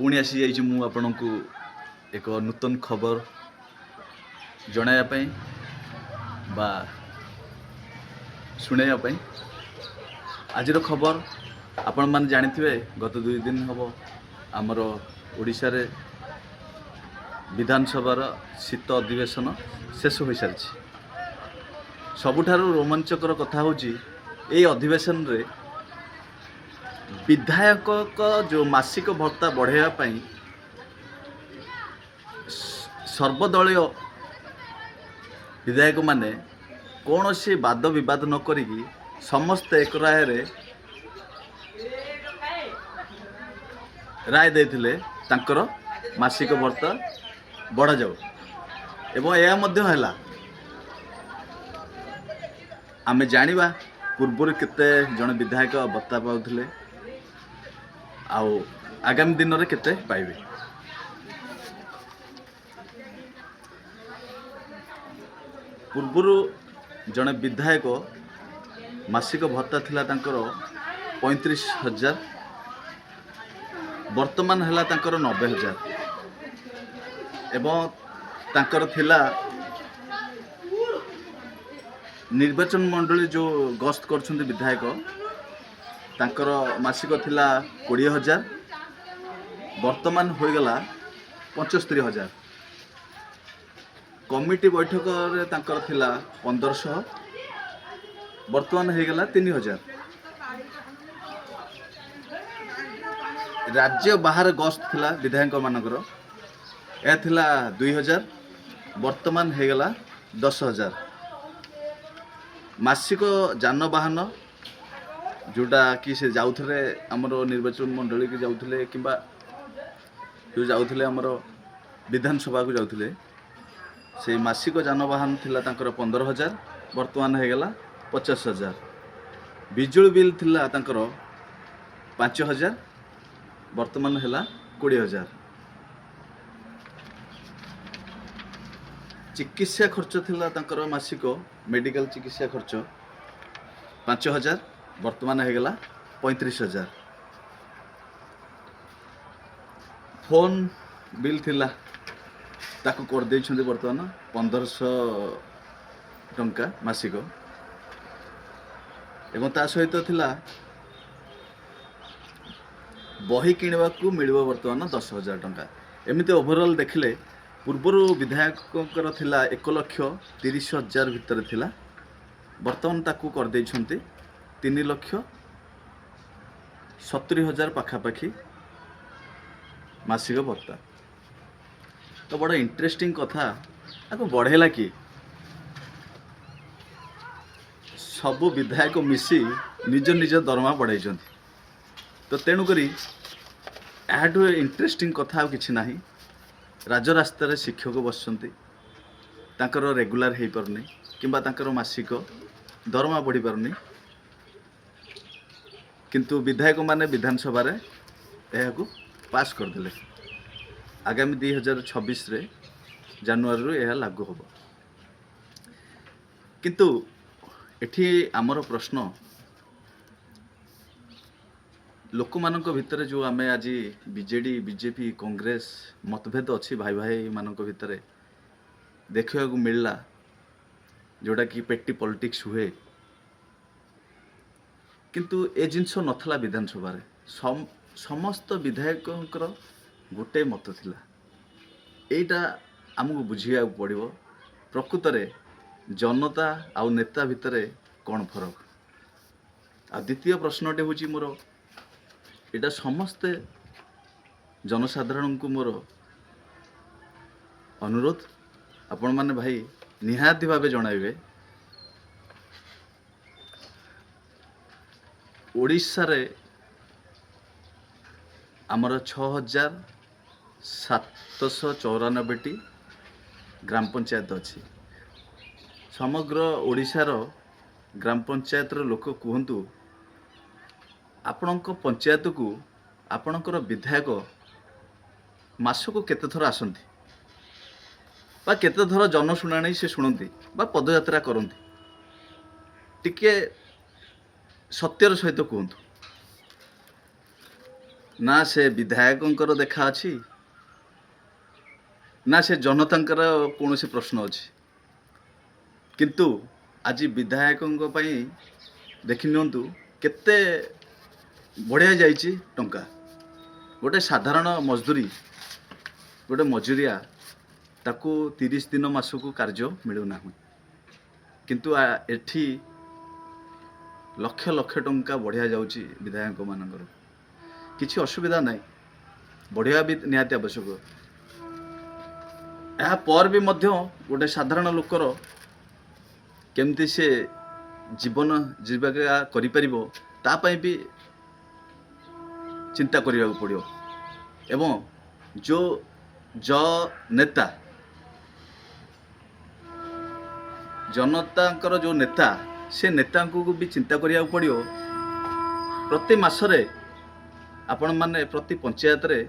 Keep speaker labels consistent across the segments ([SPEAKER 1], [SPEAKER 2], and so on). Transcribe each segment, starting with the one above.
[SPEAKER 1] ପୁଣି ଆସିଯାଇଛି ମୁଁ ଆପଣଙ୍କୁ ଏକ ନୂତନ ଖବର ଜଣାଇବା ପାଇଁ ବା ଶୁଣାଇବା ପାଇଁ। ଆଜିର ଖବର ଆପଣମାନେ ଜାଣିଥିବେ, ଗତ 2 ଦିନ ହେବ ଆମର ଓଡ଼ିଶାରେ ବିଧାନସଭାର ଶୀତ ଅଧିବେଶନ ଶେଷ ହୋଇସାରିଛି। ସବୁଠାରୁ ରୋମାଞ୍ଚକର କଥା ହେଉଛି, ଏଇ ଅଧିବେଶନରେ ବିଧାୟକଙ୍କ ଯେଉଁ ମାସିକ ଭତ୍ତା ବଢ଼ାଇବା ପାଇଁ ସର୍ବଦଳୀୟ ବିଧାୟକମାନେ କୌଣସି ବାଦ ବିବାଦ ନ କରିକି ସମସ୍ତେ ଏକ ରାୟରେ ରାୟ ଦେଇଥିଲେ, ତାଙ୍କର ମାସିକ ଭତ୍ତା ବଢ଼ାଯାଉ ଏବଂ ଏହା ମଧ୍ୟ ହେଲା। ଆମେ ଜାଣିବା ପୂର୍ବରୁ କେତେ ଜଣ ବିଧାୟକ ଭତ୍ତା ପାଉଥିଲେ ଆଉ ଆଗାମୀ ଦିନରେ କେତେ ପାଇବେ। ପୂର୍ବରୁ ଜଣେ ବିଧାୟକ ମାସିକ ଭତ୍ତା ଥିଲା ତାଙ୍କର 35,000, ବର୍ତ୍ତମାନ ହେଲା ତାଙ୍କର 90,000। ଏବଂ ତାଙ୍କର ଥିଲା ନିର୍ବାଚନ ମଣ୍ଡଳୀ ଯେଉଁ ଗସ୍ତ କରୁଛନ୍ତି ବିଧାୟକ, ତାଙ୍କର ମାସିକ ଥିଲା 20,000, ବର୍ତ୍ତମାନ ହୋଇଗଲା 75,000। କମିଟି ବୈଠକରେ ତାଙ୍କର ଥିଲା 1,500, ବର୍ତ୍ତମାନ ହେଇଗଲା 3,000। ରାଜ୍ୟ ବାହାରେ ଗସ୍ତ ଥିଲା ବିଧାୟକମାନଙ୍କର, ଏହା ଥିଲା 2,000, ବର୍ତ୍ତମାନ ହେଇଗଲା 10,000। ମାସିକ ଯାନବାହନ ଯେଉଁଟା କି ସେ ଯାଉଥିଲେ ଆମର ନିର୍ବାଚନ ମଣ୍ଡଳୀକି ଯାଉଥିଲେ କିମ୍ବା ଯେଉଁ ଯାଉଥିଲେ ଆମର ବିଧାନସଭାକୁ ଯାଉଥିଲେ, ସେଇ ମାସିକ ଯାନବାହନ ଥିଲା ତାଙ୍କର 15,000, ବର୍ତ୍ତମାନ ହେଇଗଲା 50,000। ବିଜୁଳି ବିଲ୍ ଥିଲା ତାଙ୍କର 5,000, ବର୍ତ୍ତମାନ ହେଲା 20,000। ଚିକିତ୍ସା ଖର୍ଚ୍ଚ ଥିଲା ତାଙ୍କର ମାସିକ ମେଡ଼ିକାଲ ଚିକିତ୍ସା ଖର୍ଚ୍ଚ 5,000, ବର୍ତ୍ତମାନ ହେଇଗଲା 35,000। ଫୋନ୍ ବିଲ୍ ଥିଲା, ତାକୁ କରିଦେଇଛନ୍ତି ବର୍ତ୍ତମାନ 1,500 ଟଙ୍କା ମାସିକ। ଏବଂ ତା ସହିତ ଥିଲା ବହି କିଣିବାକୁ ମିଳିବ ବର୍ତ୍ତମାନ 10,000 ଟଙ୍କା। ଏମିତି ଓଭରଅଲ୍ ଦେଖିଲେ ପୂର୍ବରୁ ବିଧାୟକଙ୍କର ଥିଲା 1,30,000 ଭିତରେ ଥିଲା, ବର୍ତ୍ତମାନ ତାକୁ କରିଦେଇଛନ୍ତି 3,70,000 ପାଖାପାଖି ମାସିକ ଭତ୍ତା। ତ ବଡ଼ ଇଣ୍ଟରେଷ୍ଟିଂ କଥା, ତାକୁ ବଢ଼େଇଲା କି? ସବୁ ବିଧାୟକ ମିଶି ନିଜ ନିଜ ଦରମା ବଢ଼ାଇଛନ୍ତି। ତ ତେଣୁକରି ଏହାଠୁ ଇଣ୍ଟରେଷ୍ଟିଂ କଥା ଆଉ କିଛି ନାହିଁ। ରାଜରାସ୍ତାରେ ଶିକ୍ଷକ ବସିଛନ୍ତି, ତାଙ୍କର ରେଗୁଲାର ହେଇପାରୁନି କିମ୍ବା ତାଙ୍କର ମାସିକ ଦରମା ବଢ଼ିପାରୁନି, କିନ୍ତୁ ବିଧାୟକମାନେ ବିଧାନସଭାରେ ଏହାକୁ ପାସ୍ କରିଦେଲେ। ଆଗାମୀ 2026ରେ ଜାନୁଆରୀରୁ ଏହା ଲାଗୁ ହେବ। କିନ୍ତୁ ଏଠି ଆମର ପ୍ରଶ୍ନ, ଲୋକମାନଙ୍କ ଭିତରେ ଯେଉଁ ଆମେ ଆଜି ବିଜେଡ଼ି, ବିଜେପି, କଂଗ୍ରେସ ମତଭେଦ ଅଛି ଭାଇ ଭାଇମାନଙ୍କ ଭିତରେ ଦେଖିବାକୁ ମିଳିଲା, ଯେଉଁଟାକି ପେଟି ପଲିଟିକ୍ସ ହୁଏ, କିନ୍ତୁ ଏ ଜିନିଷ ନଥିଲା ବିଧାନସଭାରେ। ସମସ୍ତ ବିଧାୟକଙ୍କର ଗୋଟେ ମତ ଥିଲା। ଏଇଟା ଆମକୁ ବୁଝିବାକୁ ପଡ଼ିବ, ପ୍ରକୃତରେ ଜନତା ଆଉ ନେତା ଭିତରେ କ'ଣ ଫରକ। ଆଉ ଦ୍ୱିତୀୟ ପ୍ରଶ୍ନଟି ହେଉଛି ମୋର, ଏଇଟା ସମସ୍ତେ ଜନସାଧାରଣଙ୍କୁ ମୋର ଅନୁରୋଧ, ଆପଣମାନେ ଭାଇ ନିହାତି ଭାବେ ଜଣାଇବେ, ଓଡ଼ିଶାରେ ଆମର 6794ଟି ଗ୍ରାମ ପଞ୍ଚାୟତ ଅଛି। ସମଗ୍ର ଓଡ଼ିଶାର ଗ୍ରାମ ପଞ୍ଚାୟତର ଲୋକ କୁହନ୍ତୁ, ଆପଣଙ୍କ ପଞ୍ଚାୟତକୁ ଆପଣଙ୍କର ବିଧାୟକ ମାସକୁ କେତେ ଥର ଆସନ୍ତି ବା କେତେ ଥର ଜନଶୁଣାଣି ସେ ଶୁଣନ୍ତି ବା ପଦଯାତ୍ରା କରନ୍ତି? ଟିକେ ସତ୍ୟର ସହିତ କୁହନ୍ତୁ। ନା ସେ ବିଧାୟକଙ୍କର ଦେଖା ଅଛି, ନା ସେ ଜନତାଙ୍କର କୌଣସି ପ୍ରଶ୍ନ ଅଛି। କିନ୍ତୁ ଆଜି ବିଧାୟକଙ୍କ ପାଇଁ ଦେଖି ନିଅନ୍ତୁ କେତେ ବଢ଼ିଆ ଯାଇଛି ଟଙ୍କା। ଗୋଟେ ସାଧାରଣ ମଜଦୁରୀ, ଗୋଟେ ମଜୁରିଆ, ତାକୁ 30 ଦିନ ମାସକୁ କାର୍ଯ୍ୟ ମିଳୁନାହିଁ। କିନ୍ତୁ ଏଠି ଲକ୍ଷ ଲକ୍ଷ ଟଙ୍କା ବଢ଼ିଆ ଯାଉଛି ବିଧାୟକମାନଙ୍କର। କିଛି ଅସୁବିଧା ନାହିଁ, ବଢ଼ିବା ବି ନିହାତି ଆବଶ୍ୟକ। ଏହା ପରେ ବି ମଧ୍ୟ ଗୋଟେ ସାଧାରଣ ଲୋକର କେମିତି ସେ ଜୀବନ ଜୀବିକା କରିପାରିବ, ତା ପାଇଁ ବି ଚିନ୍ତା କରିବାକୁ ପଡ଼ିବ। ଏବଂ ଯେଉଁ ନେତା, ଜନତାଙ୍କର ଯେଉଁ ନେତା, ସେ ନେତାଙ୍କୁ ବି ଚିନ୍ତା କରିବାକୁ ପଡ଼ିବ। ପ୍ରତି ମାସରେ ଆପଣମାନେ ପ୍ରତି ପଞ୍ଚାୟତରେ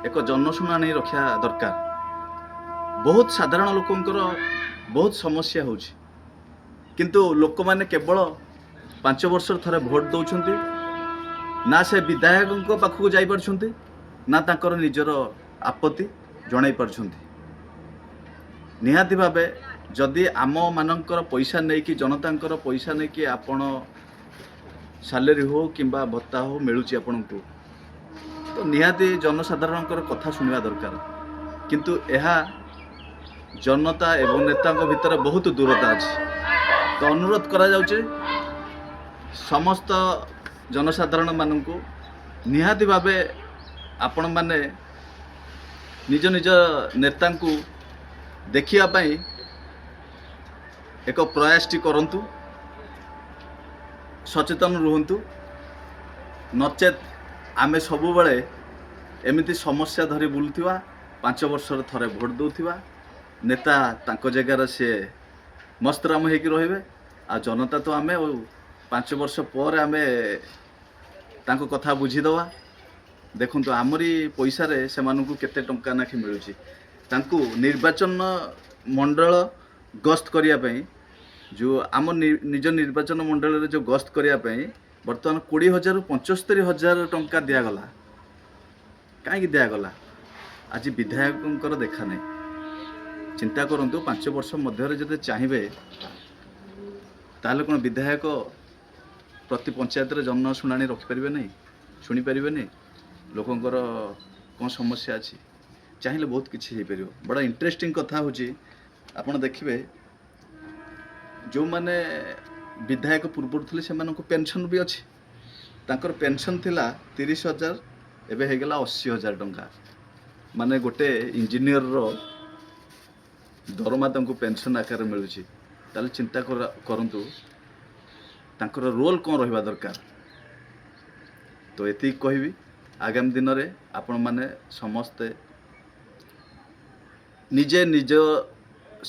[SPEAKER 1] ଏକ ଜନଶୁଣାଣି ରଖିବା ଦରକାର। ବହୁତ ସାଧାରଣ ଲୋକଙ୍କର ବହୁତ ସମସ୍ୟା ହେଉଛି, କିନ୍ତୁ ଲୋକମାନେ କେବଳ 5 ବର୍ଷର ଥରେ ଭୋଟ ଦେଉଛନ୍ତି। ନା ସେ ବିଧାୟକଙ୍କ ପାଖକୁ ଯାଇପାରୁଛନ୍ତି, ନା ତାଙ୍କର ନିଜର ଆପତ୍ତି ଜଣାଇ ପାରୁଛନ୍ତି। ନିହାତି ଭାବେ ଯଦି ଆମମାନଙ୍କର ପଇସା ନେଇକି, ଜନତାଙ୍କର ପଇସା ନେଇକି ଆପଣ ସାଲେରୀ ହଉ କିମ୍ବା ଭତ୍ତା ହଉ ମିଳୁଛି ଆପଣଙ୍କୁ, ତ ନିହାତି ଜନସାଧାରଣଙ୍କର କଥା ଶୁଣିବା ଦରକାର। କିନ୍ତୁ ଏହା ଜନତା ଏବଂ ନେତାଙ୍କ ଭିତରେ ବହୁତ ଦୂରତା ଅଛି। ତ ଅନୁରୋଧ କରାଯାଉଛି ସମସ୍ତ ଜନସାଧାରଣମାନଙ୍କୁ, ନିହାତି ଭାବେ ଆପଣମାନେ ନିଜ ନିଜ ନେତାଙ୍କୁ ଦେଖିବା ପାଇଁ ଏକ ପ୍ରୟାସଟି କରନ୍ତୁ, ସଚେତନ ରୁହନ୍ତୁ। ନଚେତ୍ ଆମେ ସବୁବେଳେ ଏମିତି ସମସ୍ୟା ଧରି ବୁଲୁଥିବା, 5 ବର୍ଷରେ ଥରେ ଭୋଟ ଦେଉଥିବା, ନେତା ତାଙ୍କ ଜାଗାରେ ସିଏ ମସ୍ତରାମ ହେଇକି ରହିବେ, ଆଉ ଜନତା ତ ଆମେ ଆଉ 5 ବର୍ଷ ପରେ ଆମେ ତାଙ୍କ କଥା ବୁଝିଦେବା। ଦେଖନ୍ତୁ, ଆମରି ପଇସାରେ ସେମାନଙ୍କୁ କେତେ ଟଙ୍କା ନାଖେ ମିଳୁଛି। ତାଙ୍କୁ ନିର୍ବାଚନ ମଣ୍ଡଳ ଗସ୍ତ କରିବା ପାଇଁ, ଯେଉଁ ଆମ ନିଜ ନିର୍ବାଚନ ମଣ୍ଡଳୀରେ ଯେଉଁ ଗସ୍ତ କରିବା ପାଇଁ ବର୍ତ୍ତମାନ 20,000ରୁ 75,000 ଟଙ୍କା ଦିଆଗଲା, କାହିଁକି ଦିଆଗଲା? ଆଜି ବିଧାୟକଙ୍କର ଦେଖା ନାହିଁ। ଚିନ୍ତା କରନ୍ତୁ, 5 ବର୍ଷ ମଧ୍ୟରେ ଯଦି ଚାହିଁବେ, ତାହେଲେ କ'ଣ ବିଧାୟକ ପ୍ରତି ପଞ୍ଚାୟତରେ ଜନଶୁଣାଣି ରଖିପାରିବେ ନାହିଁ? ଶୁଣିପାରିବେନି ଲୋକଙ୍କର କ'ଣ ସମସ୍ୟା ଅଛି? ଚାହିଁଲେ ବହୁତ କିଛି ହେଇପାରିବ। ବଡ଼ ଇଣ୍ଟରେଷ୍ଟିଂ କଥା ହେଉଛି, ଆପଣ ଦେଖିବେ ଯେଉଁମାନେ ବିଧାୟକ ପୂର୍ବରୁ ଥିଲେ, ସେମାନଙ୍କୁ ପେନସନ୍ ବି ଅଛି। ତାଙ୍କର ପେନସନ୍ ଥିଲା 30,000, ଏବେ ହେଇଗଲା 80,000 ଟଙ୍କା। ମାନେ ଗୋଟେ ଇଞ୍ଜିନିୟରର ଦରମା ତାଙ୍କୁ ପେନସନ୍ ଆକାରରେ ମିଳୁଛି। ତାହେଲେ ଚିନ୍ତା କରନ୍ତୁ ତାଙ୍କର ରୋଲ୍ କ'ଣ ରହିବା ଦରକାର। ତ ଏତିକି କହିବି, ଆଗାମୀ ଦିନରେ ଆପଣମାନେ ସମସ୍ତେ ନିଜେ ନିଜ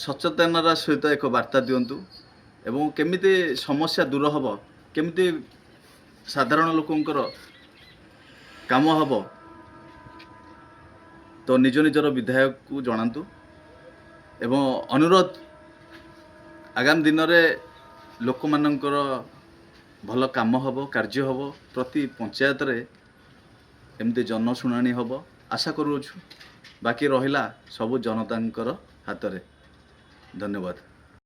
[SPEAKER 1] ସଚେତନତା ସହିତ ଏକ ବାର୍ତ୍ତା ଦିଅନ୍ତୁ ଏବଂ କେମିତି ସମସ୍ୟା ଦୂର ହେବ, କେମିତି ସାଧାରଣ ଲୋକଙ୍କର କାମ ହେବ, ତ ନିଜ ନିଜର ବିଧାୟକକୁ ଜଣାନ୍ତୁ। ଏବଂ ଅନୁରୋଧ, ଆଗାମୀ ଦିନରେ ଲୋକମାନଙ୍କର ଭଲ କାମ ହେବ, କାର୍ଯ୍ୟ ହେବ, ପ୍ରତି ପଞ୍ଚାୟତରେ ଏମିତି ଜନଶୁଣାଣି ହେବ, ଆଶା କରୁଅଛୁ। ବାକି ରହିଲା ସବୁ ଜନତାଙ୍କର ହାତରେ। ଧନ୍ୟବାଦ।